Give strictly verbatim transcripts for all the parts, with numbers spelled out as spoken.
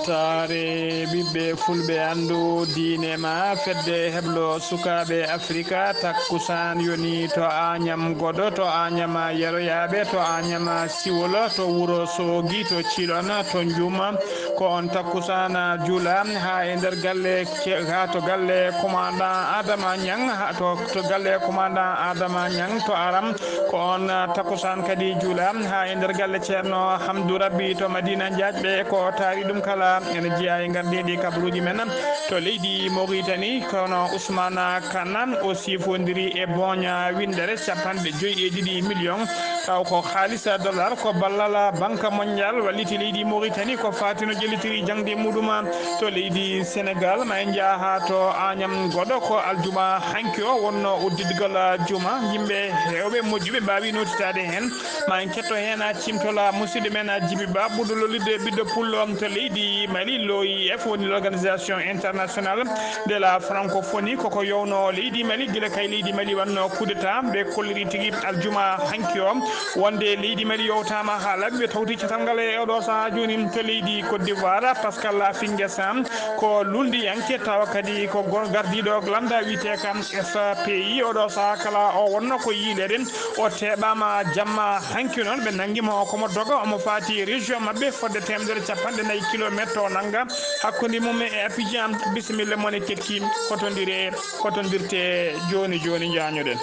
Saare ɓiɓɓe fulɓe anndu diine ma fedde heblo sukaaɓe Afrika takkusaan yoni to Añam Godo, to Añam Yeroyaaɓe, to Añam Siwol, to Wuro Soogi, to Cilon, to Njuma. Ko on takkusaan juula haa e nder galle ce-, haa to galle commandant Adama Ñang, haa to, to galle commandant Adama Ñang to Aram. Ko on, ah, takkusaan kadi juula haa e nder galle Ceerno Hamdu Rabbi to Madina Njaajɓe. Ko taari ɗum kala ene jeyaa e ngardiiɗi kabaruuji men to leydi Mauritanie. Kono Ousmane Kane o sifondiri e booña winndere capanɗe joyi e ɗiɗi million, taw ko haalis dollar, ko ballal Banque Mondiale walliti leydi Mauritanie ko faati no ƴellitiri jaŋde muɗum to leydi Senegal. Ma en njaha to Añam Godo, ko aljuma hanki o wonno udditgol juma. Yimɓe heewɓe moƴƴuɓe mbaawi nootitaade heen. Ma en ketto heen a cimtola musidɗo men a Jibi Ba, ɓurɗo lollirde ɓiɗɗo pullo to leydi Mali, l'O I F, woni l'Organisation Internationale de la Francophonie. Koko yowno leydi Mali, gila kay leydi Mali wanno coup d'État, ɓe kolliri tigi aljuma hanki o wonde leydi Mali yowtaama haa laaɓi. Ɓe tawti catal ngal e oɗo sahaa jooni to leydi Côte d'Ivoire, Pascal Affinga Sam ko lunndiyanke, tawa kadi ko gon-, gardiiɗo lannda wiyetee kam F P I. Oɗo sahaa kala o wonno ko yiileede, o teeɓaama jamma hanki noon. Ɓe nanngi mo ko mo doga, omo faati région maɓɓe fodde teemedere capanɗe nayi kilometer o nannga hakkunde mum e Abidjan. Bisimilla mon e Ketti, hotondire, hotondirte jooni jooni, njaañoɗen.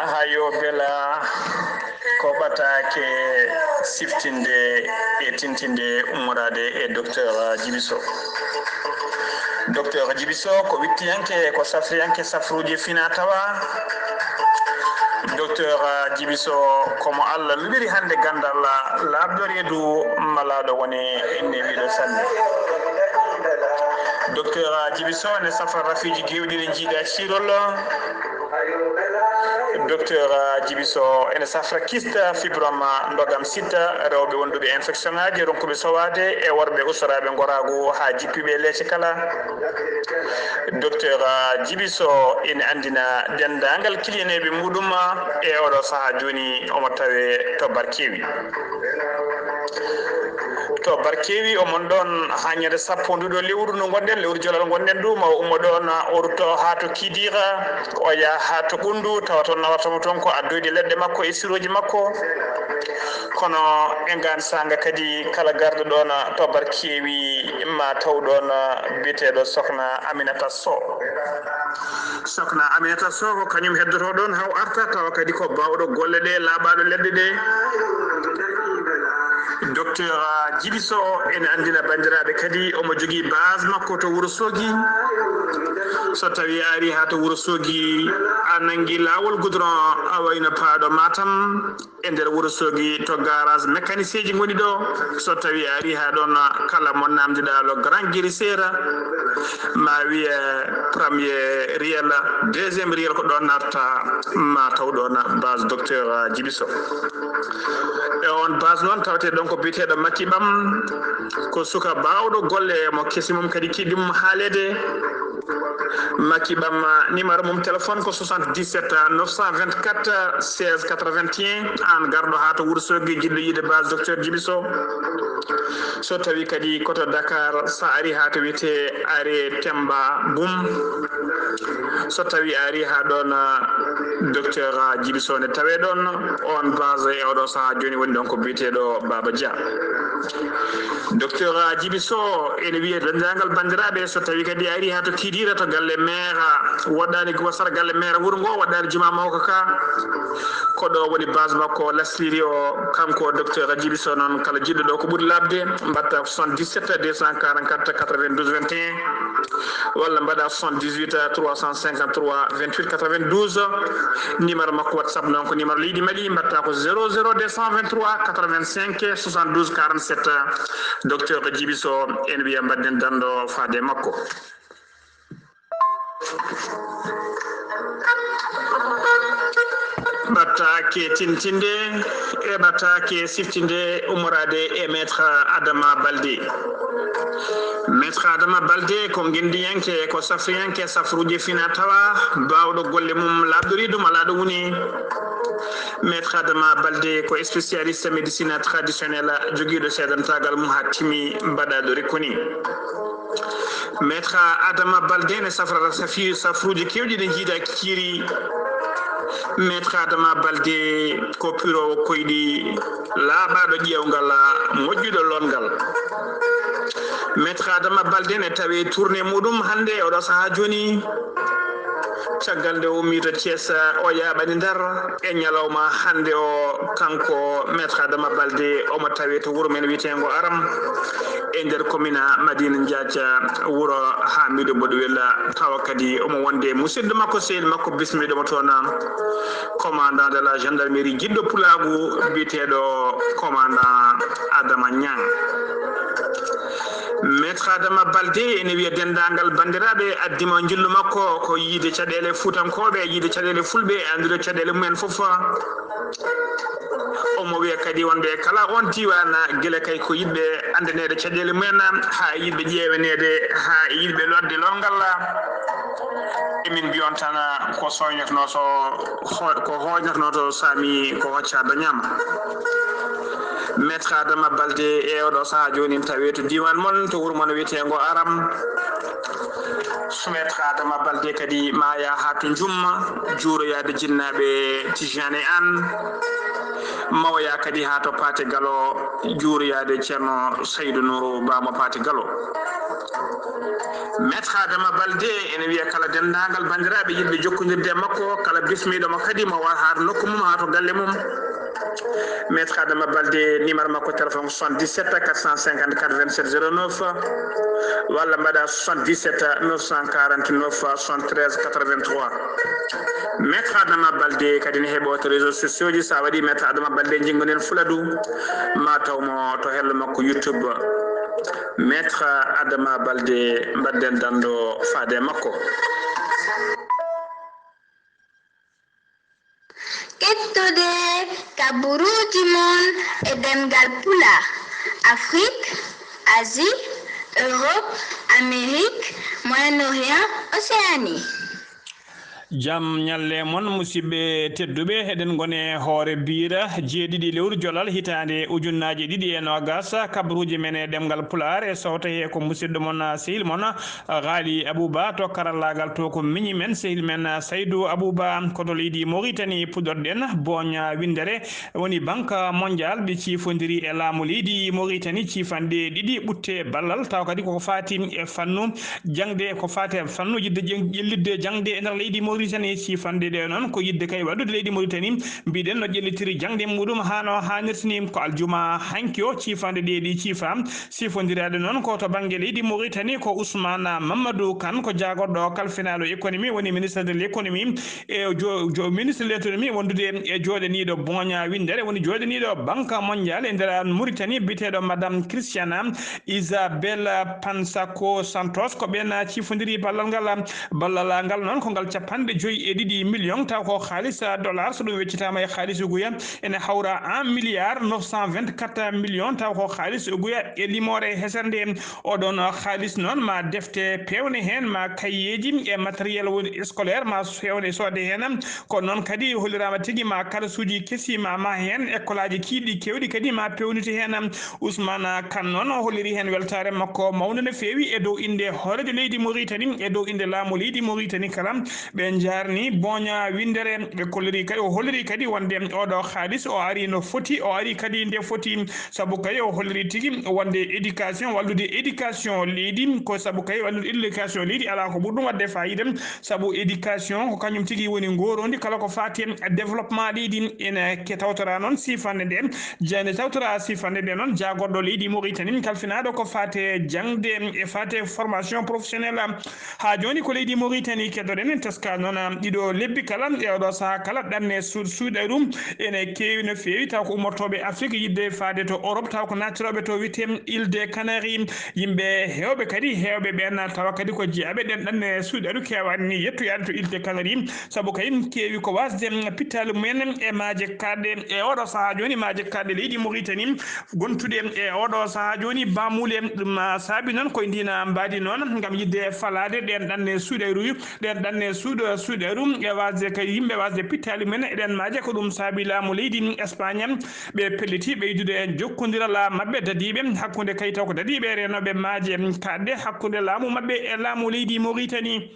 Aha, yo bela ko ɓataake siftinde e tintinde ummoraade e Docteur Djiby Sow. Docteur Djiby Sow ko wittiyanke, ko safriyanke safruuji fina tawa. Docteur Djiby Sow ko mo Allah luɓiri hannde ganndal laaɓɗo reedu malaaɗo woni newiiɗo sanne. Docteur Djiby Sow ne safra rafiiji geewɗi ɗi njiiɗa ciirol. Docteur Djiby Sow ene safra kista, fibrome, ndogam sitta, rewɓe wonduɓe infection ŋaaji, ronkuɓe sowaade e worɓe ustoraaɓe ngoraagu haa jippiɓe e leece kala. Docteur Djiby Sow ene anndina denndaangal kiliyaneeɓe muɗum e oɗo sahaa jooni omo tawee to Barkewi. To Barkewi, omon ɗoon haa ñande sappo nduɗo lewru ndu ngonɗen, lewru jolal ngonɗen ndu, ma o ummo ɗoon, o rutto haa to Kidira, o yaha haa to Ɓunndu, tawa toon nawata mo toon ko addoyde leɗɗe makko e sirooji makko. Kono e ngaan saanga kadi, kala garɗo ɗoon to Barkewi, ma taw ɗoon biyeteeɗo Sokhna Aminata Sow. Sokhna Aminata Sow ko kañum heddoto ɗoon haa o arta, tawa kadi ko baawɗo golle ɗe, laaɓaaɗo leɗɗe ɗe. Docteur Djiby Sow ene anndina banndiraaɓe kadi omo jogii base makko to Wuro Soogi. So tawii a arii haa to Wuro Soogi, a nanngi laawol goudron, a wayno paaɗo Matam. E nder Wuro Soogi to garage mécanicien ji ngoni ɗo, so tawii a arii haa ɗoon, kala mo naamndiɗaa le grand guérisseur, ma wiye premier riel, deuxième riel ko ɗoon natta, ma taw ɗoon base docteur Djiby Sow. E oon base noon tawetee ɗoon ko biyeteeɗo Makki Ɓam, ko suka baawɗo golle, mo kesi mum kadi kiɗi mum haaleede. Makki Ɓam, numéro mum téléphone ko soixante-dix-sept neuf cent vingt-quatre seize quatre-vingt-un. Aan garɗo haa to Wuro Soogi, jiɗɗo yiide base docteur Djiby Sow. So tawii kadi ko to Dakar, so a arii haa to wiyetee arrêt Temba Boum. So tawii a arii haa ɗoon, docteur Djiby Sow ne tawee ɗoon. Oon base e oɗo sahaa jooni woni ɗoon ko biyeteeɗo Baba Dia. Docteur Djiby Sow ene wiya denndaangal banndiraaɓe, so tawii kadi a arii haa to Kidira to galle maire, woɗɗaani ko sara galle maire wuro ngo, woɗɗaani juma mawka ka. Ko ɗo woni base makko lasliri o, kanko docteur Djiby Sow noon, kala jiɗɗo ɗo ko ɓuri laaɓde, mbaɗta ko soixante-dix-sept deux cent quarante-quatre quatre-vingt-douze vingt et un, walla mbaɗa soixante-dix-huit trois cent cinquante-trois vingt-huit quatre-vingt-douze. Numéro makko WhatsApp noon ko numéro leydi Mali, mbaɗta ko zéro zéro deux cent vingt-trois quatre-vingt-cinq soixante-douze quarante-sept. Docteur Djiby Sow, en wiya mbaɗden danndo faade makko. Ɓattaake tintinde e ɓattaake siftinde ummoraade e Maître Adama Balde. Maître Adama Balde ko ngenndiyanke, ko safriyanke safruuji fina tawa, baawɗo golle mum laaɓɗori ɗum alaa ɗo woni. Maître Adama Balde ko spécialiste médecine traditionnelle, jogiiɗo seedantaagal mum haa timi mbaɗaaɗo rikkoni. Maître Adama Balde ne safrata safi-, safruuji keewɗi ɗi njiidaaki ciiri. Maître Adama Balde ko piroowo koyɗi, laaɓaaɗo ƴeewngal, moƴƴuɗo loongal. Maître Adama Balde ne tawi tournée muɗum hannde e oɗo sahaa jooni. Caggal nde o ummii to Thiès, o yaaɓani Ndar e ñalawma hannde o, kanko Maître Adama Balde, omo tawi to wuro men wiyeteengo Aram, e nder commune Madina Ndiathia, wuro Hamidou Boɗowel, tawa kadi omo wonde musidɗo makko, sehil makko, bismiɗo mo toon, commandant de la gendarmerie jiɗɗo pulaagu, biyeteeɗo commandant Adama Niang. Maître Adama Balde ene wiya denndaangal banndiraaɓe addima njillu makko ko yiide caɗeele Fuutankooɓe, yiide caɗeele Fulɓe, e anndude caɗeele mumen fof. Omo wiya kadi wonɓe kala oon diiwaan, gila kay ko yiɗɓe anndaneede caɗeele mumen, haa e yiɗɓe ƴeewaneede, haa e yiɗɓe lootde loongal. Emin mbiyon tan ko sooñotonoo so, ho-, ko hooñotonoo to saami ko hocca dañaama. Maître Adama Balde e oɗo sahaa jooni tawi to diiwaan mon, to wuro mon wiyeteengo Aram. Maître Adama Balde kadi maaya haa to Njumma, juuroyaade jinnaaɓe Tijani en. Mawoya kadi haa to Paate Galo, juuroyaade Ceerno Saydu Nuuru Ba mo Paate Galo. Maître Adama Balde ene wiya kala denndaangal banndiraaɓe yiɗɓe jokkondirde e makko, kala bismiiɗo mo kadi mo war haa to nokku mum, haa to galle mum. Maître Adama Balde, numéro makko téléphone soixante-dix-sept quatre cent cinquante-quatre vingt-sept zéro neuf, walla mbaɗa soixante-dix-sept neuf cent quarante-neuf soixante-treize quatre-vingt-trois. Maître Adama Balde kadi ne heɓo to réseaux sociaux ji, so a waɗi Maître Adama Balde, njingoɗen Fuladu, ma taw mo to hello makko YouTube. Maître Adama Balde, mbaɗden danndo faade e makko. Kettude kaburuuji mon e ɗemngal Pulaar, Afrik, Asie, Europe, Amérique, Moyen-Orient, Océanie. Jam ñalle mon, musidɓe tedduɓe. Eɗen ngoni e hoore biira jeeɗiɗi lewru jolal hitaande ujunnaaje ɗiɗi e noogas. Kabaruuji men e ɗemngal Pulaar e sowta he ko musidɗo mon, sehil mon, Ghali Abouba. To karallaagal to ko miñi men, sehil men, Saydou Abouba. Kono leydi Mauritanie puɗɗorɗen, Boña Winndere woni Banque Mondiale, ɓe ciifondiri e laamu leydi Mauritanie ciifanɗe ɗiɗi ɓutte ballal, tawa kadi koko faati e fannu jaŋde, ko faati e fannu yiɗde ƴen-, ƴellitde jaŋde e nder leydi Mauritanie. Ciifanɗe ɗe noon ko yiɗde kay waɗude leydi Mauritanie, mbiɗen no ƴellitiri jaŋde muɗum haa no haanirta ni. Ko aljuma hanki o ciifanɗe ɗe ɗi ciifa. Siifondiraaɗo noon ko to bannge leydi Mauritanie ko Ousmane Mamadou Kane, ko jaagorɗo kalfinaaɗo économie, woni ministre de l'économie e jo-, jo-, ministre de l'économie wondude e jooɗaniiɗo Boña Winndere, woni jooɗaniiɗo Banque Mondiale e nder Mauritanie, biyeteeɗo Madame Christiana Isabel Pansako Santos. Ko ɓeen ciifondiri ballal ngal. Ballal ngal noon ko ngal capanɗe joyi e ɗiɗi million, taw ko haalis dollar, so ɗum weccitaama e haalis uguya, ene hawra un milliard neuf cent vingt-quatre million, taw ko haalis uguya e limoore hesere nde. Oɗon haalis noon ma defte peewne heen, ma kayeeji e matériel woni scolaire, ma feewne soode heen. Kono noon kadi holliraama tigi ma kalasuuji kesi ma, ma heen, école aji kiiɗɗi keewɗi kadi ma peewnite heen. Ousmane Kane noon o holliri heen weltaare makko mawnde no feewi e dow innde hooreejo leydi Mauritanie, e dow innde laamu leydi Mauritanie kala. Ɓe njaarni Boña Winndere, ɓe kolliri kadi, o holliri kadi wonde oɗo haalis o ari no foti, o ari kadi nde foti, sabu kay o holliri tigi wonde éducation, wallude éducation leydi, ko sabu kay wallude éducation leydi alaa ko ɓuri ɗum waɗde fayida, sabu éducation ko kañum tigi woni ngoroondi kala ko faati e développement leydi. Ene ke tawtora noon siifannde nde, jande tawtora siifannde nde noon jaagorɗo leydi Mauritanie kalfinaaɗo ko faati e jaŋde e faati e formation professionnelle. Haa jooni ko leydi Mauritanie keddoɗen, en teskaano Wona ɗiɗo lebbi kala, e oɗo saha kala, ɗanne suuɗ-, suuɗa ɗum ene keewi no feewi, taw ko ummortooɓe Afrique yiɗde faade to Europe, taw ko nattirooɓe to wiyetee Île des Canaries. Yimɓe heewɓe kadi, heewɓe ɓeen, tawa kadi ko jeyaaɓe ɗeen ɗanne suuɗa ɗum keewaani yettoyaade to Île des Canaries, sabu kay keewi ko wasde pittaali mumen e maaje kaaɗɗe. E oɗo saha jooni, maaje kaaɗɗe leydi Mauritanie gontuɗe e oɗo saha jooni baamuule, ɗum saabi noon koye ndina mbaadi noon ngam yiɗde falaade ɗeen ɗanne suuɗa ɗum ɗen ɗanne suuɗo, suuɗeeru e wasde kay yimɓe wasde pittaali mumen e ɗen maaje. Ko ɗum saabi laamu leydi Espagne ɓe pelliti ɓeydude e jokkondiral maɓɓe dadiiɓe hakkunde kay taw ko dadiiɓe reenooɓe maaje kaaɗɗe hakkunde laamu maɓɓe e laamu leydi Mauritanie.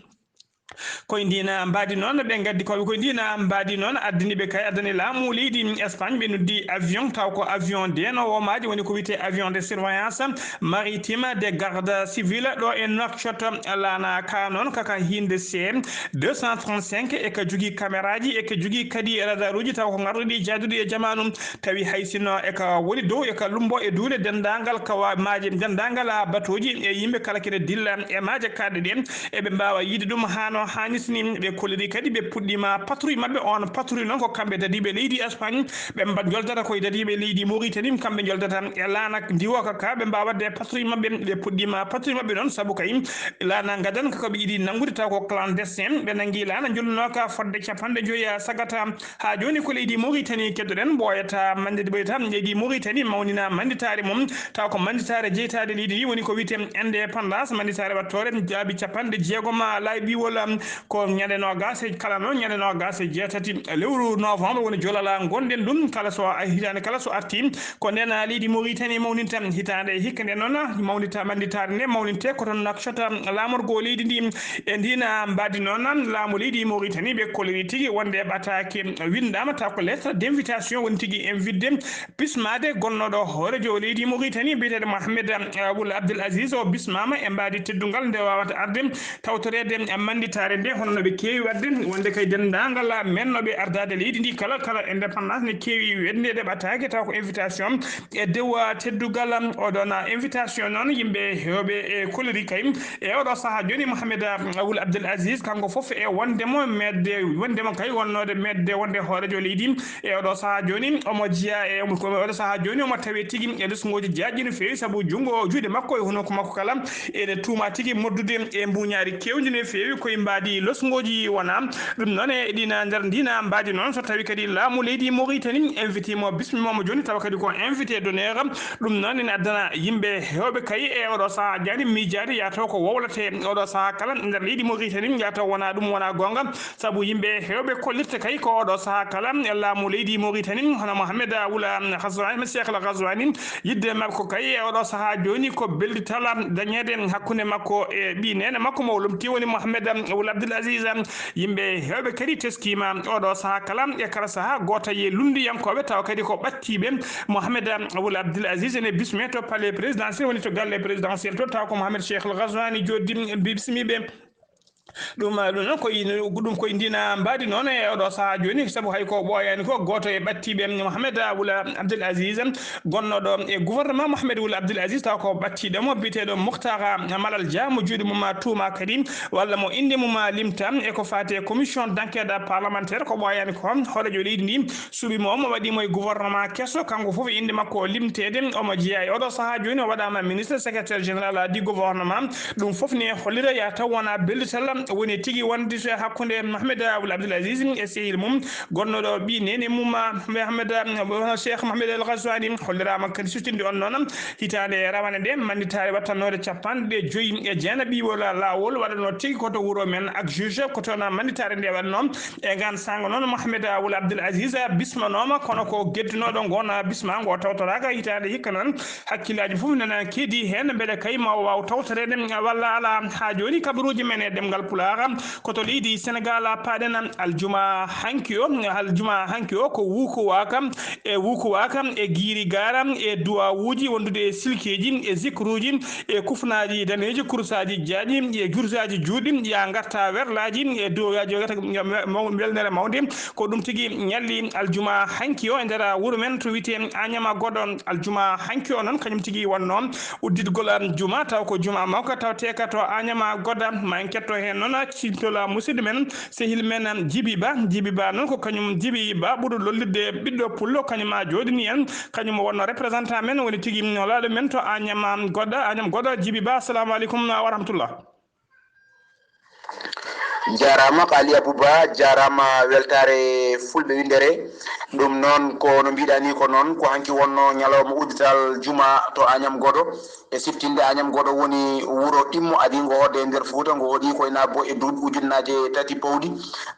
Koye ndina mbaadi noon ɓe ngaddi koɓe koye ndina mbaadi noon addani ɓe kay addani laamu leydi Espagne ɓe noddi avion taw ko avion deenoowo maaje woni ko wiyetee avion de surveillance maritime de garde civile ɗo e Nouakchott. Laana ka noon kaka hiinde C deux cent trente-cinq e ka jogii cameraaji e ka jogii kadi radaruuji taw ko ngarɗuɗi jaaduɗi e jamaanu, tawi hay sinno e ka woni dow e ka lumbo e duule denndaangal ka wa-, maaje denndaangal a batooji e yimɓe kala kene dilla e maaje kaaɗɗe ɗe eɓe mbaawa yiide ɗum haa no haanirta ni. Ɓe kolliri kadi ɓe puɗɗiima patrouille maɓɓe, on patrouille noon ko kamɓe dadiiɓe leydi Espagne ɓe mba-, njoldata koye dadiiɓe leydi Mauritanie, kamɓe njoldata e laana ndiwooka ka, ɓe mbaawa waɗde patrouille maɓɓe. Ɓe puɗɗiima patrouille maɓɓe noon, sabu kay laana ngadan ko ɓe yiɗi nanngude, taw ko clandestin. Ɓe nanngi laana njolunooka fodde capanɗe joyi sagata. Haa jooni ko leydi Mauritanie keddoɗen, ɓooyata mannde-, ɓooyata leydi Mauritanie mawnina mannditaare mum, taw ko mannditaare jeytaade leydi ndi woni ko wiyetee indépendance, mannditaare waɗtoore laabi capanɗe jeegom laabi ɓiwol, ko ñande noogaas e kala noon, ñande noogaas e jeetati lewru novembre woni jolala ngonɗen ɗum. Kala so a, hitaande kala so arti, ko ndeen leydi Mauritanie mawninta hitaande e hikka. Ndeen noon mawnita mannditaare nde mawninte ko toon Nouakchott, laamorgo leydi ndi. E ndin mbaadi noon laamu leydi Mauritanie ɓe kolliri tigi wonde ɓataake winndaama taw ko lettre d'invitation woni tigi invitde bismaade gonnooɗo hooreejo leydi Mauritanie biyeteeɗo Mohamed, eh, Wul Abdel Aziz. O bismaama e mbaadi teddungal nde waawata arde tawtoreede mannditaare nde, hono no ɓe keewi waɗde, wonde kay denndaangal mennooɓe ardaade leydi ndi kala, kala indépendance ne keewi wedneede ɓataake taw ko invitation e dow teddungal. Oɗon invitation noon yimɓe heewɓe e kolliri kay e oɗo sahaa jooni Mohamed, eh, Wul Abdel Aziz, kanko fof e wonde mo meeɗde, wonde mo kay wonnoode meeɗde wonde hooreejo leydi. E oɗo sahaa jooni, omo jeyaa e, omo, oɗo sahaa jooni, omo tawee tigi e lesngooji jaajɗi no feewi, sabu junngo, juuɗe makko e hunuko makko kala ene tuuma tigi moddude e mbuuñaari keewndi no feewi koye mbaadi lesngooji wonaa. Ɗum noon e ɗina nder ndina mbaadi noon, so tawii kadi laamu leydi Mauritanie invite mo, bismima mo jooni, tawa kadi ko invité d'honneur. Ɗum noon ene addana yimɓe heewɓe kay e oɗo sahaa jaani miijaade, yaa taw ko wowlate oɗo sahaa kala nder leydi Mauritanie, yaa taw wonaa ɗum, wonaa goonga. Sabu yimɓe heewɓe kollirta kay ko oɗo sahaa kala e laamu leydi Mauritanie, hono Mohamed Wula Ghazouani, Cheikh El Ghazouani, yiɗde makko kay e oɗo sahaa jooni ko beldital dañeede hakkunde makko e ɓii neene makko mo o lomti woni Mohamed Wul Abdel Aziz. Yimɓe heewɓe kadi teskiima oɗo sahaa kala e kala sahaa gooto e lunndiyankooɓe tawa kadi ko ɓattiiɓe Mohamed Wul Abdel Aziz ene bismee to palais présidentiel woni to galle présidentiel to taw ko Mohamed Cheikh El Ghazouani jooɗdi bismiiɓe. Ɗum, ɗum noon ko in-, ɗum ko e ndina mbaadi noon e oɗo sahaa jooni, sabu hay ko ɓooyaani ko gooto e ɓattiiɓe Mohamed Wul Abdel Aziz, gonnooɗo e gouvernement Mohamed Wul Abdel Aziz, taw ko ɓattiiɗo mo biyeteeɗo Mouhtara Malal Dia, mo juuɗe mum tuuma kadi, walla mo innde mum limta e ko faati e commission d'enquête parlementaire, ko ɓooyaani ko hooreejo leydi ndi suɓi mo, mo waɗi mo e gouvernement keso, kanko fof innde makko limteede, omo jeyaa e oɗo sahaa jooni, o waɗaama ministre secrétaire général du gouvernement. Ɗum fof ne hollira yaa taw wonaa bellital woni tigi wonde so e hakkunde Mohamed Wul Abdel Aziz e sehil mum, gonnooɗo ɓii neene mum, Mohamed, Cheikh Mohamed El Ghazouani. Holliraama kadi sustinde on noon hitaande e rawane nde, mannditaare wattannoode capanɗe joyi e jeenaɓiwol laawol waɗanoo tigi ko to wuro men ak juge, ko toon mannditaare nde waɗanoo. E ngaan saanga noon, Mohamed Wul Abdel Aziz bismanooma, kono ko geddunooɗo ngoon bismaango o tawtoraaka hitaande hikka noon. Hakkillaaji fof nana keedi heen, mbele kay ma o waaw tawtoreede walla alaa. Haa jooni, kabaruuji men e ɗemngal Pulaar, ko to leydi Senegaal paaɗen. Aljuma hanki o, aljuma hanki o ko wuukuwaaka e wuukuwaaka e giiri gaara e duwawuuji wondude e silkeeji e zikruuji e kufnaaji daneeji, kursaaji jaajɗi e jursaaji juutɗi, yaa ngarta werlaaji e duwawuuji, welnere mawnde. Ko ɗum tigi ñalli aljuma hanki o e nder wuro men to wiyetee Añama Godo. Aljuma hanki o noon, kañum tigi wonnoo udditgol juma, taw ko juma mawka, taw teeka to Añama Godo. Ma en ketto heen Noon accintola musidɗo men, sehil men, Jibi Ba. Jibi Ba noon ko kañum Jibi Ba ɓurɗo lollirde ɓiɗɗo pullo, kañum a jooɗini en, kañum o wonno représentant men, woni tigi nolaaɗo men to Agnam Goɗɗo, Agnam Goɗɗo. Jibi Ba, assalamu aleykum wa rahmatullah. Jarama Kali Abouba, jarama weltare fulɓe windere. Ɗum noon ko no mbiɗa ni ko noon ko hanki wonno ñalawma uddital juma to Agnam Goɗo. E siftinde Agnam Goɗo woni wuro ɗimmo adingo hoɗde e nder Fouta, ngo hoɗi ko e nabbo e duuɓi ujunnaaje tati pawɗi.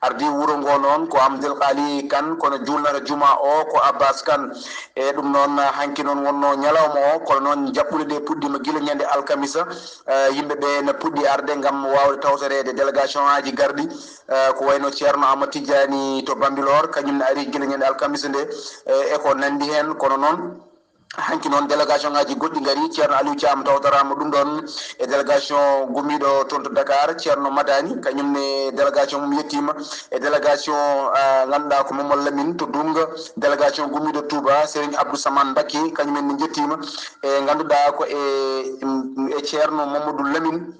Ardi wuro ngo noon ko Hamdil Kali Kan, kono juulnata juma o ko Abbas Kan. E ɗum noon hanki noon wonno ñalawma o, kono noon jaɓɓuɗe ɗe puɗɗima gila ñande alkamisa. Eh, yimɓe ɓe na puɗɗi arde ngam wawde tawtoreede délégation aji garɗi, eh, ko wayno Ceerno Amadou Tidiani to Bambilor, kañum ne ari gila ñande alkamisa nde, eh, e ko nandi heen. Kono noon hanki noon délégation ngaji goɗɗi ngari, Ceerno Aliou Thiam tawtorama ɗum ɗon e délégation gummiɗo toon to Dakar, Ceerno Madani, kañum ne délégation mum yettima e délégation, eh, ganduɗa ko Momol Lamine to Dunga, délégation gummiɗo Touba, Serigne Abdou Samane Mbacké, kañum en ne jettima. E ganduɗa ko e, e Ceerno Mamadou Lamine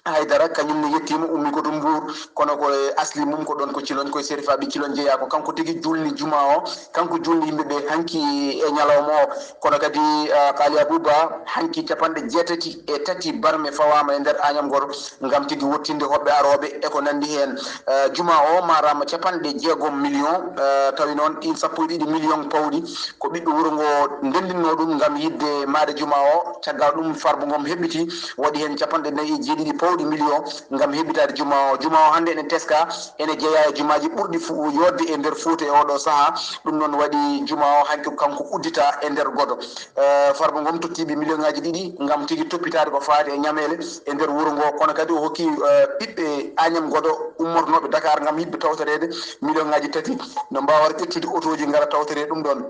Haydara, kañum ne yettima, ummi ko to Mbour, kono ko e asli mum ko ɗon ko Cilon, koye Serifaɓe Cilon jeeya. Ko kanko tigi julni juma o, kanko julni yimɓe ɓe hanki e ñalawma o. Kono kadi, ah, Kali Abouba, hanki capanɗe jeetati e tati barme fawama e nder Agnam Goɗo ngam tigi wottinde hoɓɓe aroɓe e ko nandi hen. Eh, juma o marama capanɗe jeegom million, eh, tawi noon ɗin sappo e ɗiɗi million pawɗi ko ɓiɓɓe wuro ngo ndendinno ɗum ngam yidde maade juma o. Caggal ɗum Farba Ngom heɓɓiti, waɗi heen capanɗe nayi e jeeɗiɗi pawɗi million ngam heɓɓitaade juma o. Juma o hannde ene teska, ene jeeya e jumaaji ɓurɗi fu-, yodde e nder Fuuta e oɗo saha. Ɗum noon waɗi juma o hanki kanko uddita e nder Goɗo. Eh, Farba Ngom tottiɓe million ngaji ɗiɗi ngam tigi toppitaade ko faati e ñameele e nder wuro ngo. Kono kadi o hokki, eh, ɓiɓɓe Agnam Goɗo ummornoɓe Dakar ngam yiɗɓe tawtoreede million ngaji tati no mbawata ƴettude otooji ngara tawtoree ɗum ɗon.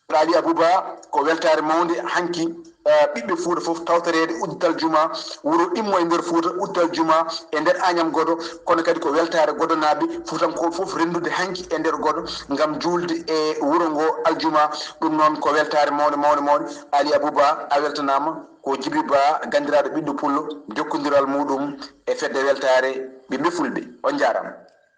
Kali Abouba, ko weltaare mawnde hanki, eh, ɓiɓɓe Fuuta fof tawtoreede uddital juma, wuro ɗimmo e nder Fuuta uddital juma e nder Agnam Goɗo, kono kadi ko weltaare Goɗonaaɓe, Fuutankooɓe fof renndude hanki e nder Goɗo ngam juulde e wuro ngo aljuma. Ɗum noon ko weltaare mawnde, mawnde, mawnde. Ali Abouba, a weltanaama. Ko Jibi Ba, ganndiraaɗo ɓiɗɗo pullo, jokkondiral muɗum e fedde weltaare ɓiɓɓe fulɓe. On njaaraama.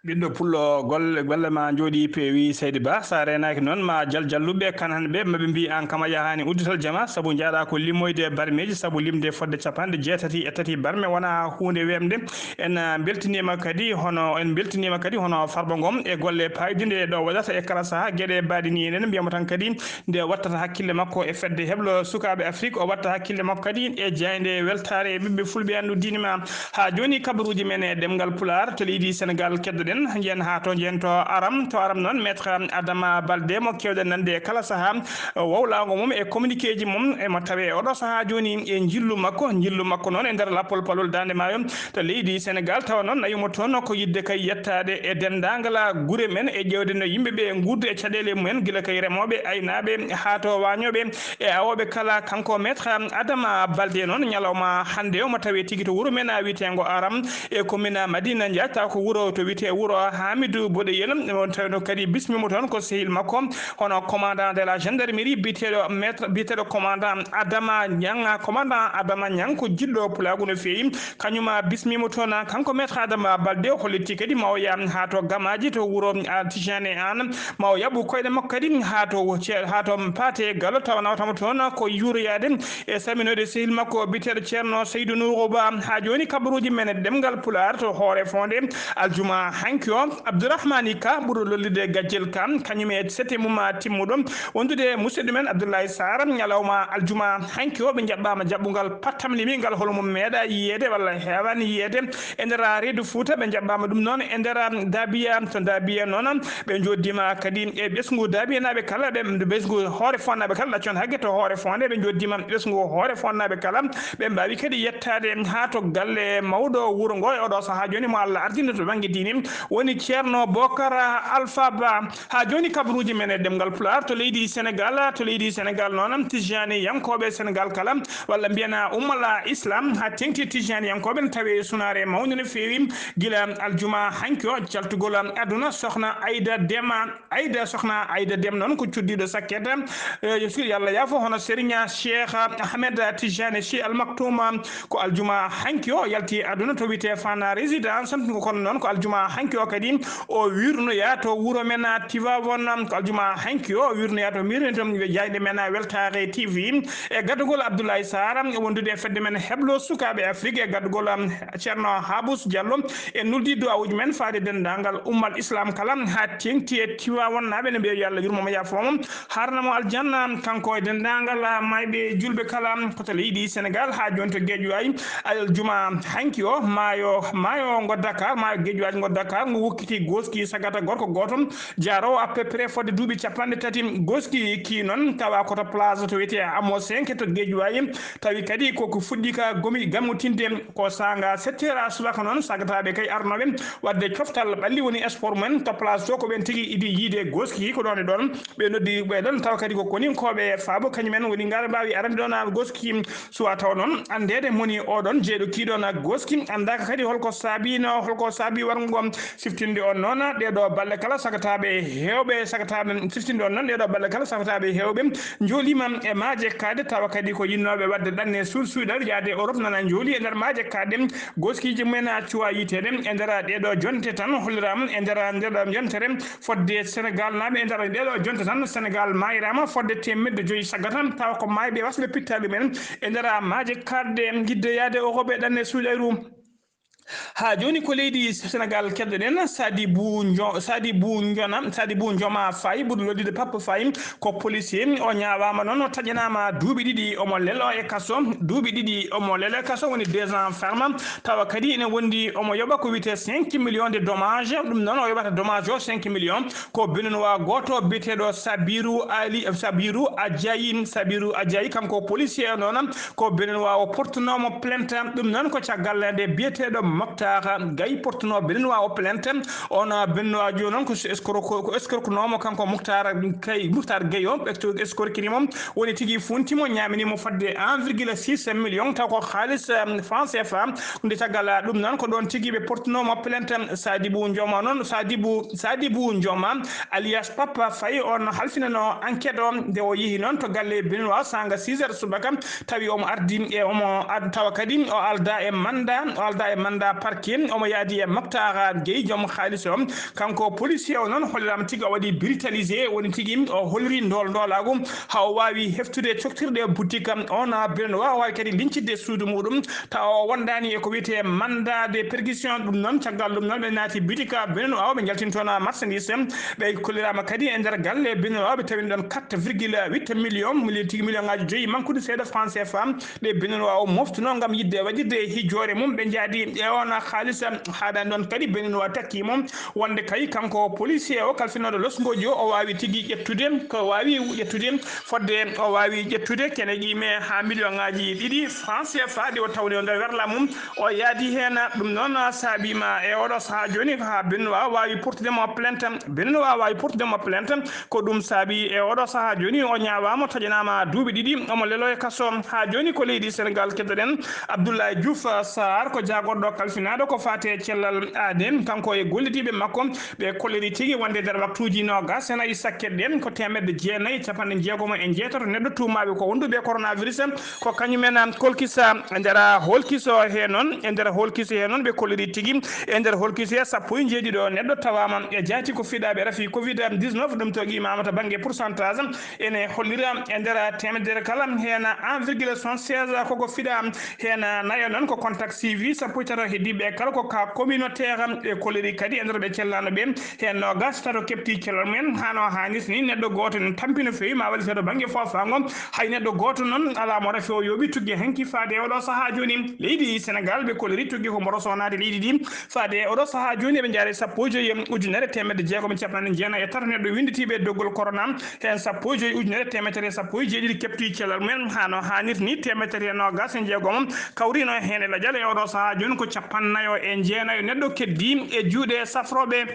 Ɓiɗɗo pullo, golle, golle ma njooɗi peewi, Seydi Ba. Sa reenaaki noon, ma jal jalluɓe kan han ɓe, maɓe mbi aan kam a yahaani uddital jama, sabu njaaɗa ko limoyde barmeeji, sabu limde fodde capanɗe jeetati e tati barme wona huunde weemde. En, ah, mbeltiniima kadi hono, en mbeltiniima kadi hono Farba Ngom e golle paayɗinɗe ɗo waɗata e kala saha geɗe baaɗe ni. Enen mbiyamo tan kadi nde wattata hakkille makko e fedde heblo sukaaɓe Afrik, o watta hakkille makko kadi e jaaynde weltaare e ɓiɓɓe fulɓe anndu diine ma. Haa jooni kabaruuji men e ɗemngal Pulaar to leydi Senegaal keddoɗen, njehen haa to njehen to Aram. To Aram noon, Maître Adama Baldé mo keewɗen nande e kala saha, wowlaango mum e communiqué ji mum, emo tawe oɗo saha jooni e njillu makko. Njillu makko noon e nder lappol palol Daande Maayo to leydi Senegaal. Tawa noon nayumo toon ko yidde kay yettaade e denndaangal gure men e ƴeewde no yimɓe ɓe nguurdi e caɗeele mumen, gila kay remooɓe, aynaaɓe, haa to waañooɓe e awooɓe kala. Kanko Maître Adama Baldé noon, ñalawma hannde omo tawe tigi to wuro men wiyeteengo Aram e commune Madina Ndiaye, taw ko wuro to wiyetee wuro Hamidou Boɗeyel. On tawno kadi bismimo toon ko sehil makko, hono commandant de la gendarmerie biyeteeɗo maître, biyeteeɗo commandant Adama Niang. Commandant Adama Niang ko jiɗɗo pulaagu no feewi. Kañum bismimo toon, kanko Maître Adama Baldé, o holliti kadi ma o yaha haa to Gamaaji to wuro, ah, Tijani Aan, ma o yaɓu koyɗe makko kadi haa to ce-, haa to Paate Galo, tawa nawatamo toon ko yuuroyaade e salminoyde sehil makko biyeteeɗo Ceerno Seydou Nourou Ba. Haa jooni kabaruuji men e ɗemngal Pulaar to Hoore Fonde, aljuma hanki o, Abdourahmani Ka ɓurɗo lollirde Gajel Ka, kañum e sete mum timmuɗo wondude e musidɗo men Abdoulaye Sarr, ñalawma aljuma hanki o ɓe njaɓɓaama jaɓɓungal pattamnimingal, hol mo meeɗa yiyeede walla heewaani yiyeede e nder reedu Fuuta. Ɓe njaɓɓaama ɗum noon e nder Dabiya. To Dabiya noon ɓe njooddima kadi e ɓesngu Dabiyanaaɓe kala, ɓe ɓesngu Hoore Fondaaɓe kala, ɗaccon hakke to Hoore Fonde, ɓe njooddima ɓesngu Hoore Fondaaɓe kala. Ɓe mbaawi kadi yettaade haa to galle mawɗo wuro ngo e oɗo sahaa jooni mo Allah ardini to bannge diine. woni Ceerno Bokar Alpha Ba. Haa jooni kabaruuji men e ɗemngal Pulaar to leydi Senegaal, to leydi Senegaal noon, Tijjaani yankooɓe Senegaal kala, walla mbiyana Ummal Islam, haa teeŋti Tijjaani yankooɓe ne tawi e sunaare mawnde no feewi, gila aljuma hanki o, caltugol aduna, Sohna Ayda Dema, Ayda, Sohna Ayda Dem noon ko cuddiiɗo sakket, eh, yo Allah yaafo, hono Serigne Cheikh Ahmed Tijani Sy Al Maktoum, ko aljuma hanki o yalti aduna to wiyetee Fana Résidence. Kono noon ko aljuma hanki o kadi o wirnoya to wuro men Tivaouane, ko aljuma hanki o wirnoya to mairie to jayɗe men Weltaare T V, e gaddagol Abdoulaye Sarr wondude e fedde men Heblo Sukaaɓe Afrique, e gaddagol, um, Ceerno Habous Diallo, e nuldi du'aawuji men faade denndaangal ummal Islam kala, haa teeŋti e Tivaouane naaɓe, ne mbiya yo Allah yurmo mo, yaafo mo. Harna mo aljanna, kanko e denndaangal maayɓe juulɓe kala, ko to leydi Senegaal haa jooni to Guédiawaye. Aljuma hanki o, maayo, maayo ngo Dakar, maayo Guédiawaye ngo Dakar, ngo wukkiti gooski sagata gorko gooto, jaaroowo à peu près fodde duuɓi capanɗe tati. Gooski ki noon tawa ko to place to wiyetee Amo cinq to Guédiawaye. Tawi kadi ko ko fuɗɗi ka gomi gammutinde ko saanga sept heures subaka noon, sagataaɓe kay arnooɓe waɗde coftal ɓalli woni sport mumen to place to, ko ɓen tigi idi yiide gooski ko ɗon e ɗon. Ɓe noddi ɓe ɗon, tawa kadi ko koninkooɓe faabo, kañum en woni ngara mbaawi arande ɗon gooski, suwa taw noon anndeede moni oɗon jeyɗo kii ɗon gooski, anndaaka kadi holko saabino, holko saabi warngo ngam siftinde on noon. Ɗee ɗoo balɗe kala sagataaɓe heewɓe, sagataaɓe siftinde on noon, ɗee ɗoo balɗe kala sagataaɓe heewɓe njooliima e maaje kaade, tawa kadi ko yinnooɓe waɗde ɗanne suuɗ-, suuɗal yaade Europe nana njooli e nder maaje kaade. Gooskiiji mumen accuwa yiiteede e nder ɗee ɗoo jonte tan, holliraama e nder, nder ɗoo yontere fodde Senegaal naaɓe e nder ɗee ɗoo jonte tan, Senegaal maayraama fodde teemedde joyi saggata, tawa ko maayɓe wasɓe pitta ɗumen e nder maaje kaɗɗe, ngidde yaade Europe e ɗanne suuɗayru. Haa jooni ko leydi Senegaal keddoɗen, Sadibou Njo-, Sadibou Njona, Sadibou Njoma Faye, ɓurɗo lollude Papa Faye, ko policier. O ñaawaama noon, o taƴanaama duuɓi ɗiɗi omo lelo e kaso, duuɓi ɗiɗi omo lelo e kaso, woni deux ans ferme. Tawa kadi ene wondi omo yoɓa ko wiyetee cinq millions de dommages. Ɗum noon o yoɓata dommage o cinq millions. Ko Béninois gooto biyeteeɗo Sabiru Ali, Sabiru Ajayi, Sabiru Ajayi, kanko policier o noon, ko Béninois o portunoomo plainte. Ɗum noon ko caggal nde biyeteeɗo Moctar Gaye portunoo Béninois o plainte. On Béninois jooni noon ko escroc-, ko escroquenoomo kanko Moctar Gaye, Moctar Gaye o, escroquerie mo woni tigi funti mo, ñaamini mo fodde un virgule six million, taw ko haalis, um, franc C F A. Nde caggal ɗum noon ko ɗoon tigi ɓe portunoo mo plainte. Sadibou Ndioma noon, Sadibou, Sadibou Ndioma alias Papa Faye, on halfinanoo enquête o nde o yehi noon to galle Béninois saanga six heures subaka, tawi omo ardi e omo ad-, tawa kadi o alda e mandat, o alda e mandat parquet, omo yaadi e Moctar Gueye, joom haalis o. Kanko policier o noon holliraama tigi o waɗi brutalisé, woni tigi o holri ndool ndoolaagu haa o waawi heftude coktirɗe boutique o na Béninois, o waawi kadi liñcitde suudu muuɗum, tawa o wondaani e ko wiyetee mandat de perquisition. Ɗum noon, caggal ɗum noon, ɓe naati boutique Béninois o, ɓe njaltini toon marchandise, ɓe kolliraama kadi e nder galle Béninois o, ɓe tawini ɗoon quatre virgule huit millions, million tigi, million ngaaji joyi mankude seeɗa franc C F A, ɗe Béninois o moftunoo ngam yiɗde waɗirde e hijoore mum. Ɓe njaadi e oon haalis, haaɗaani ɗoon kadi Béninois takki mo wonde kay kanko policier o kalfinooɗo losngooji o, o waawi tigi ƴettude, ko waawi ƴettude, fodde o waawi ƴettude kene ƴiime haa million ngaaji ɗiɗi franc C F A ɗi o tawni o nder werla mum, o yaadi heen. Ɗum noon saabiima e oɗo sahaa jooni ko haa Béninois waawi portude mo plainte, Béninois waawi portude mo plainte. Ko ɗum saabi e oɗo sahaa jooni o ñaawaama, taƴanaama duuɓi ɗiɗi, omo lelo e kaso. Haa jooni ko leydi Senegaal keddoɗen. Abdoulaye Diouf Sarr ko jaagorɗo kalfinaaɗo ko faati e cellal aade, kanko e gollidiiɓe makko, ɓe kolliri tigi wonde nder waktuuji noogas e nayi sakkitɗe ko teemedde jeenayi e capanɗe jeegom e jeetato neɗɗo tuumaaɓe ko wonduɓe e coronavirus, ko kañum en kolkisa e nder holkiso he noon, e nder holkiso he noon ɓe kolliri tigi e nder holkiso he sappo e njeeɗiɗo neɗɗo tawaama e jaati ko fiɗaaɓe rafi covid dix-neuf, ɗum to qiimaama to bannge pourcentage ene hollira e nder teemedere kala heen un virgule soixante-seize koko fiɗa, heen nayo noon ko contact suivi, sappo e tato heddiiɓe kala ko cas communautaire, ɓe kolliri kadi e nder ɓe cellaano ɓe, heen noogas tato keɓti cellal mumen, haa no haanirta ni neɗɗo gooto ene tampi no feewi, ma wallite to bannge foofaango, hay neɗɗo gooto noon alaa mo rafi o yooɓi tuggi hanki faade e oɗo sahaa jooni. Leydi Senegaal ɓe kolliri tuggi ko mboɗo soonaade leydi ndi faade e oɗo sahaa jooni, eɓe njaari sappo e joyi ujunere teemedde jeegom e capanɗe jeenayi e tato neɗɗo winnditiiɓe e doggol corona, heen sappo e joyi ujunere teemedere e sappo e jeeɗiɗi keɓti cellal mumen, haa no haanirta ni teemedere e noogas e jeegom kawriino heen e lajal e oɗo sahaa jooni ko cappannayo e jeenayo neɗɗo keddii e juuɗe safrooɓe.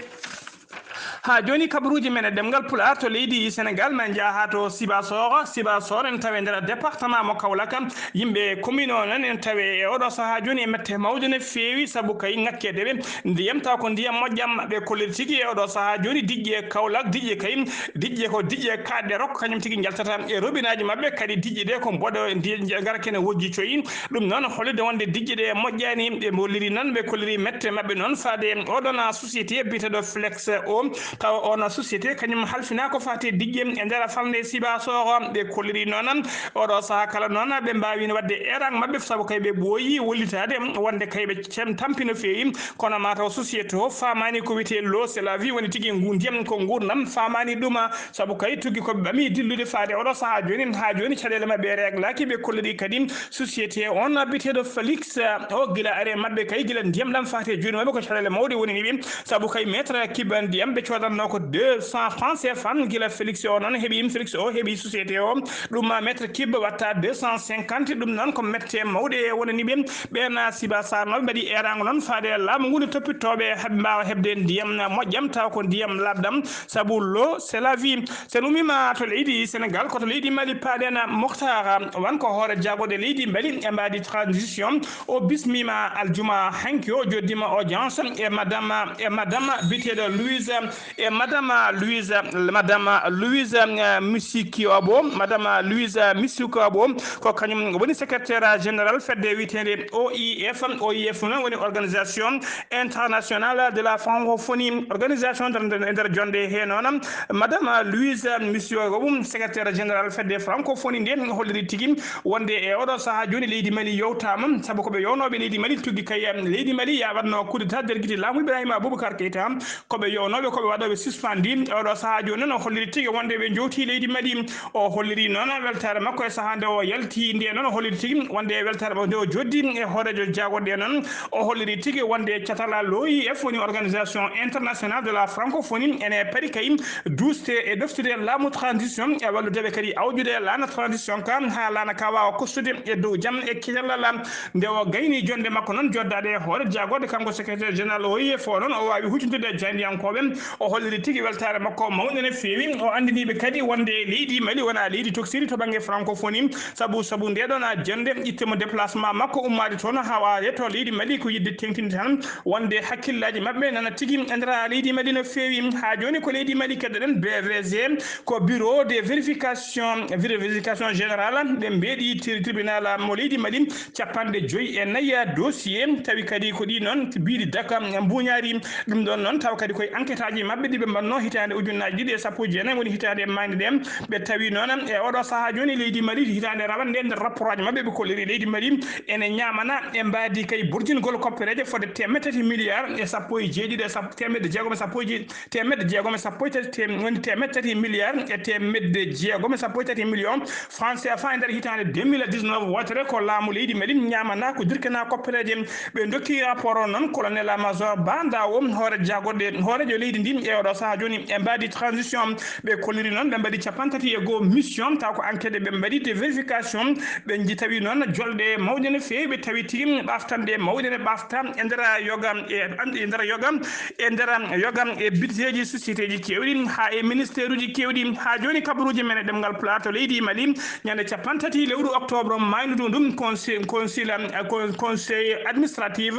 Haa jooni, kabaruuji men e ɗemngal Pulaar to leydi Senegaal, ma en njaha haa to Sibasoor. Sibasoor ene tawee nder département mo Kaolack. Yimɓe commune o noon ene tawee e oɗo sahaa jooni e mette mawɗe no feewi, sabu kay ŋakkeede ɓe ndiyam, taw ko ndiyam moƴƴam. Ɓe kolliri tigi e oɗo sahaa jooni diƴƴe Kaolack, diƴƴe kay, diƴƴe ko diƴƴe kaaɗɗe rok, kañum tigi njaltata e robinaaji maɓɓe, kadi diƴƴe ɗe ko mboɗo ndi-, ndi-, ngara kene wojji coyi. Ɗum noon hollirde wonde diƴƴe ɗe moƴƴaani. Ɓe mbolliri noon, ɓe kolliri mette maɓɓe noon faade e oɗon société biyeteeɗo Flex o. Tawa on société kañum halfinaa ko faati e diƴƴe e nder falnde Sibasoor. Ɓe kolliri noon oɗo sahaa kala noon ɓe mbaawino waɗde erreur maɓɓe, sabu kay ɓe ɓooyi wollitaade wonde kay ɓe cem tampi no feewi. Kono mataw société o faamaani ko wiyetee l'eau c'est la vie, woni tigi ngu ndiyam ko nguurndam, faamaani ɗum. Sabu kay tuggi ko ɓe ɓami dillude faade oɗo sahaa jooni. Haa jooni caɗeele maɓɓe reglaaki. Ɓe kolliri kadi société on biyeteeɗo Felix o, gila are maɓɓe kay, gila ndiyam ɗam faati e juuɗe maɓɓe ko caɗeele mawɗe woni ni ɓe. Sabu kay mètre cube ndiyam ɓe coodanno ko deux cents francs C F A, gila Felix o noon heɓi, Felix o heɓi société o ɗum ma mètre cube watta deux cent cinquante. Ɗum noon ko mette mawɗe woni ni ɓe. Ɓeen Sibasoornooɓe mbaɗi eeraango noon faade e laamu ngu nde toppitooɓe heɓe mbaawa heɓde ndiyam moƴƴam, taw ko ndiyam laaɓɗam, sabu l'eau c'est la vie. So en ummiima to leydi Senegaal, ko to leydi Mali paaɗen. Moctar Wan ko hoore jaagorɗe leydi Mali e mbaadi transition. O bismiima aljuma hanki, o joddiima audience e madame, e madame biyeteeɗo Louise, e madame Louise, madame Louise, eh, Misikiobo, madame Louise Misikiobo, ko kañum woni secrétaire général fedde wiyeteende O I F. O I F noon woni Organisation Internationale de la Francophonie. Organisation nder, nder, nder jonde he noon, madame Louise Misikiobo, secrétaire général fedde francophonie nde, holliri tigi wonde e oɗo sahaa jooni leydi Mali yowtaama, sabu ko ɓe yownooɓe leydi Mali tuggi kay, em, leydi Mali ya waɗno coup d'état nder gite laamu Ibrahima Boubacar Keita. Ko ɓe yownooɓe, ko ɓe waɗooɓe suspendi. E oɗo sahaa jooni noon o holliri tigi wonde ɓe njowti leydi Mali. O holliri noon weltaare makko e sahaa nde o yalti nde noon o holliri tigi wonde e weltaare makko nde o joddi e hooreejo jaagorɗe noon. O holliri tigi wonde catal l'O I F woni Organisation Internationale de la Francophonie ene paɗi kay duuste e ɗoftude laamu transition e wallude ɓe kadi awjude laana transition ka haa laana ka waawa kostude e dow jam e cellal. Nde o gayni jonde makko noon joddaade e hoore jaagorɗe kanko secrétaire général O I F o noon o waawi huccintude e jaayndiyankooɓe. O holliri tigi weltaare makko mawɗe no feewi. O anndini ɓe kadi wonde leydi Mali wonaa leydi toksiri to bannge francophonie, sabu, sabu nde ɗon a jannde itte mo déplacement makko ummaade toon haa waare to leydi Mali ko yiɗde teŋtinde tan wonde hakkillaaji maɓɓe nana tigi e nder leydi Mali no feewi. Haa jooni ko leydi Mali keddoɗen B V G, ko bureau de vérification, vérification générale, ɓe mbeeɗi tri-, tribunal mo leydi Mali capanɗe joyi e nayi dossier, tawi kadi ko ɗi noon mbiɗi daka mbuñaari. Ɗum ɗon noon tawa kadi koye enquête aji maɓɓe ɗi ɓe mbanno hitaande ujunnaaji ɗiɗi e sappo e jeenayi woni hitaande e maayde ɗen. Ɓe tawi noon e oɗo sahaa jooni leydi Mali hitaande rawande nder rapport aji maɓɓe ɓe kolliri leydi Mali ene ñaamana e mbaadi kay burjingol koppereeje fodde teemedde tati milliard e sappo e jeeɗiɗi e sappo, teemedde jeegom e sappo e jeeɗiɗi, teemedde jeegom e sappo e tati, tem-, woni teemedde tati milliard e teemedde jeegom e sappo e tati million franc C F A e nder hitaande deux mille dix-neuf wootere ko laamu leydi Mali ñaamana ko Burkina koppereeje. Ɓe ndokki rapport o noon colonel major Ba Ndawo, hoore jaagorɗe, hooreejo leydi ndi e oɗo sahaa jooni e mbaadi transition. Ɓe kolliri noon ɓe mbaɗi capanɗe tati e goo mission taw ko enquête ɓe mbaɗi de vérification. Ɓe nji-, tawi noon jolɗe mawɗe no feewi, ɓe tawi tigi ɓaftanɗe mawɗe ne ɓafta e nder yoga e, e nder yoga e nder yoga e budget ji société ji keewɗi haa e ministère uji keewɗi. Haa jooni kabaruuji men e ɗemngal Pulaar to leydi Mali, ñande capanɗe tati lewru octobre maaynudu ndum, consi-, consil-, con-, conseil administratif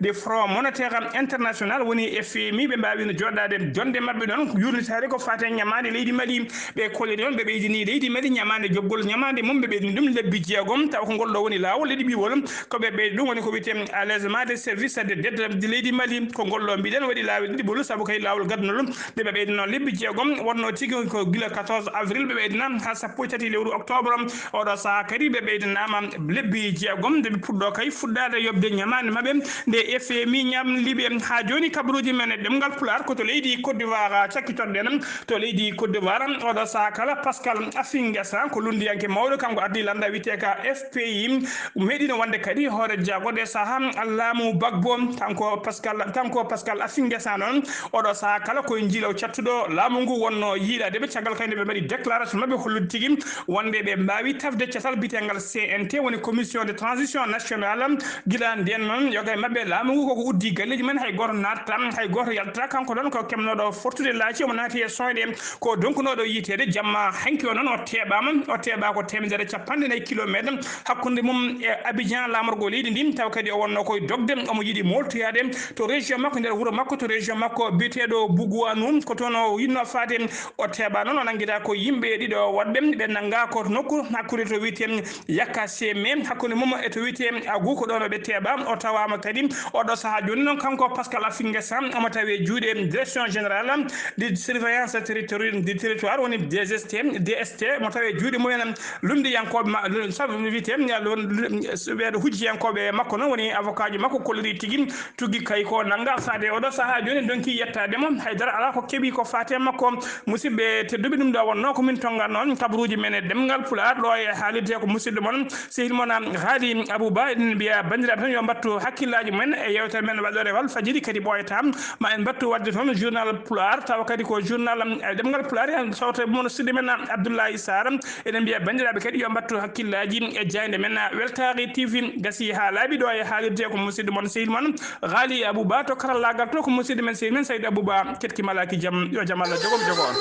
de Front Monétaire International woni F M I, ɓe mbaawino jooɗaade jonde maɓɓe ɗon yurnitaade ko faati e ñamaande leydi Mali. Ɓe kolliri noon ɓe ɓeydini leydi Mali ñamaande, joɓgol ñamaande mum, ɓe ɓeydini ɗum lebbi jeegom, taw ko ngol ɗo woni laawol ɗiɗiɓiwol. Ko ɓe ɓeydi ɗum woni ko wiyetee allègement des services de dette de leydi Mali. Ko ngol ɗo mbiɗen waɗi laawi ɗiɗiɓol, sabu kay laawol gadnol nde ɓe ɓeydino lebbi jeegom, wonno tigi ko gila quatorze avril ɓe ɓeydina haa sappo e tati lewru octobre. Oɗo sahaa kadi ɓe ɓeydanaama lebbi jeegom nde ɓe puɗɗo kay fuɗɗaade yoɓde ñamaande maɓɓe nde F M I ñamli ɓe. Haa jooni kabaruuji men e ɗemngal Pulaar ko to leydi Côte d'Ivoire, cakkitoɗen to leydi Côte d'Ivoire. Oɗo saha kala, Pascal Afingesa ko lunndiyanke mawɗo, kanko ardii lannda wiyetee ka F P I, meeɗino wonde kadi hoore jagorɗe saha laamu Gbagbo. Kanko Pascal, kanko Pascal Afingesa noon, oɗo saha kala ko e njiilaw cattuɗo laamu ngu wonno yiilaade ɓe, caggal kadi nde ɓe mbaɗi déclaration maɓɓe hollude tigi wonde ɓe mbaawi tafde catal biyetengal C N T, woni Commission de Transition Nationale. Gila ndeen noon, yoga e maɓɓe laamu ngu koko uddi galleeji men, hay gooto naatata, hay gooto yaltata. Kanko noon ko kemnooɗo fortude laaci, omo naati e soyɗe, ko donkunooɗo yiyteede jamma hanki o noon, o teeɓaama, o teeɓaa ko teemedere capanɗe nayi kilomeetre hakkunde mum e Abidjan, laamorgo leydi ndi, tawa kadi o wonno koye dogde, omo yiɗi mooltoyaade to région makko, nder wuro makko, to région makko biyeteeɗo Bougouanou, ko toon o yiɗno faade. O teeɓaa noon, o nanngiraa ko yimɓe ɗiɗo woɗɓe, ɓe nanngaa ko to nokku hakkunde to wiyetee Yakaseme, hakkunde mum e to wiyetee Agou, ko ɗoon o ɓe teeɓaa. O tawaama kadi oɗo sahaa jooni noon, kanko Pascal Afingesa, omo tawee juuɗe Direction Générale de Surveillance Territoriale du Territoire, woni D G T, D S T, mo tawee juuɗe mumen lunndiyankooɓe ma-, lun-, sabu wiyetee, lun-, lun-, ɓeeɗo hujjiyankooɓe makko noon, woni avocat ji makko, kolliri tigi tuggi kay ko nannga faade oɗo sahaa jooni, donki yettaade mo. Haydara alaa ko keɓi ko faati e makko. Musidɓe tedduɓe, ɗum ɗo wonno ko min tonnganno on kabaruuji men e ɗemngal Pulaar ɗo e haalirde ko musidɗo mon, sehil mon, Haali Abouba. Eɗen mbiya banndiraaɓe tan yo mbattu hakkillaaji mumen e yeewtere men waɗɗoore Walfadjiri, kadi ɓooyataa ma en mbattu waɗde toon journal Pulaar, tawa kadi ko journal, eh, ɗemngal Pulaar, en sawto e musidɗo men Abdoulaye Sarr. Eɗen mbiya banndiraaɓe kadi yo mbattu hakkillaaji e jaaynde men Weltaare T V, gasi haa laaɓi ɗo e haalirde ko musidɗo mon, sehil mon, Haali Abouba. To karallaagal to ko musidɗo men, sehil men Saydou Abouba. Ketki malaaki jam, yo jam Allah jogom jogo on.